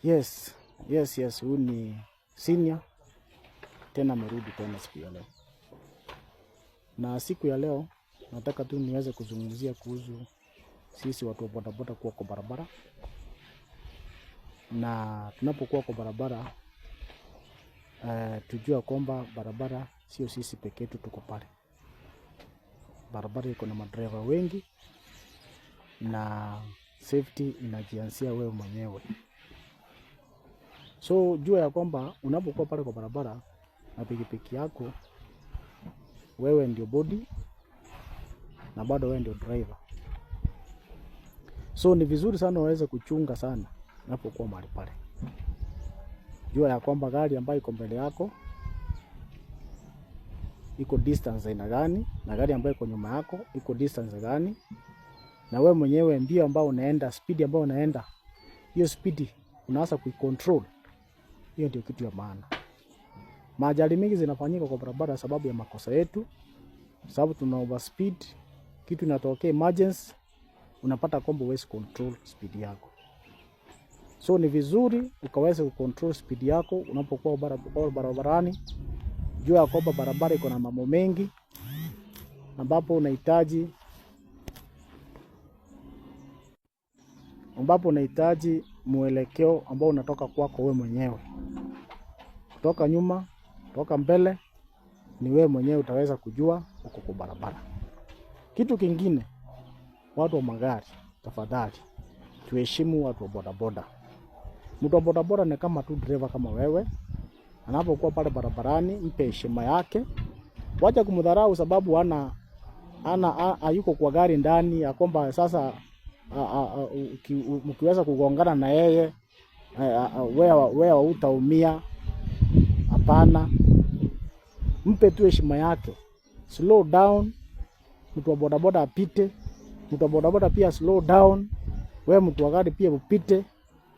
Yes, huyu ni senior tena amerudi tena siku ya leo. Na siku ya leo nataka tu niweze kuzungumzia kuhusu sisi watu wa bodaboda kuwa kwa barabara, na tunapokuwa kwa barabara tujua kwamba barabara sio sisi peke yetu tuko pale. Barabara iko na madereva wengi na safety inajianzia wewe mwenyewe. So jua ya kwamba unapokuwa pale kwa barabara na pikipiki yako, wewe ndio body na bado wewe ndio driver. So ni vizuri sana uweze kuchunga sana unapokuwa mahali pale. Jua ya kwamba gari ambayo iko mbele yako iko distance aina gani na gari ambayo iko nyuma yako iko distance gani, na wewe mwenyewe mbio ambao unaenda, speed ambayo unaenda, hiyo speed unaanza kuicontrol. Hiyo ndio kitu ya maana. Maajali mingi zinafanyika kwa barabara sababu ya makosa yetu, sababu tuna overspeed, kitu inatokea emergency, unapata kwamba huwezi control speed yako. So ni vizuri ukaweza kucontrol speed yako unapokuwa barabarani. Jua ya kwamba barabara iko na mambo mengi ambapo unahitaji mwelekeo ambao unatoka kwako wewe mwenyewe, kutoka nyuma, kutoka mbele, ni wewe mwenyewe utaweza kujua uko kwa barabara. Kitu kingine, watu wa magari, tafadhali tuheshimu watu wa bodaboda. Mtu wa bodaboda ni kama tu driver kama wewe, anapokuwa pale barabarani, mpe heshima yake, wacha kumdharau sababu ana hayuko kwa gari ndani ya kwamba sasa mkiweza kugongana na yeye wewe utaumia. Hapana, mpe tu heshima yake, slow down. Mtu wa bodaboda apite, mtu wa bodaboda pia slow down, wewe mtu wa gari pia upite.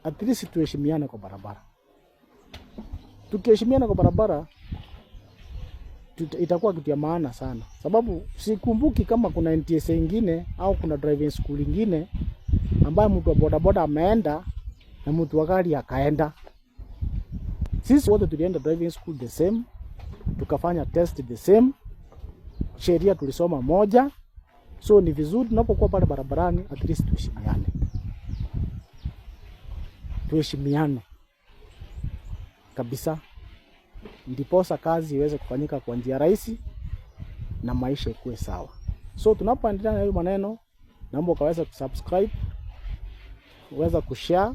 At least tuheshimiane kwa barabara. Tukiheshimiana kwa barabara itakuwa kitu ya maana sana, sababu sikumbuki kama kuna NTSA ingine au kuna driving school ingine ambayo mtu wa bodaboda ameenda na mtu wa gari akaenda. Sisi wote tulienda driving school the same, tukafanya test the same, sheria tulisoma moja. So ni vizuri tunapokuwa pale barabarani, at least tuheshimiane, tuheshimiane kabisa, ndiposa kazi iweze kufanyika kwa njia rahisi na maisha ikuwe sawa. So tunapoendelea na hiyo maneno, naomba ukaweza kusubscribe, uweza kushare.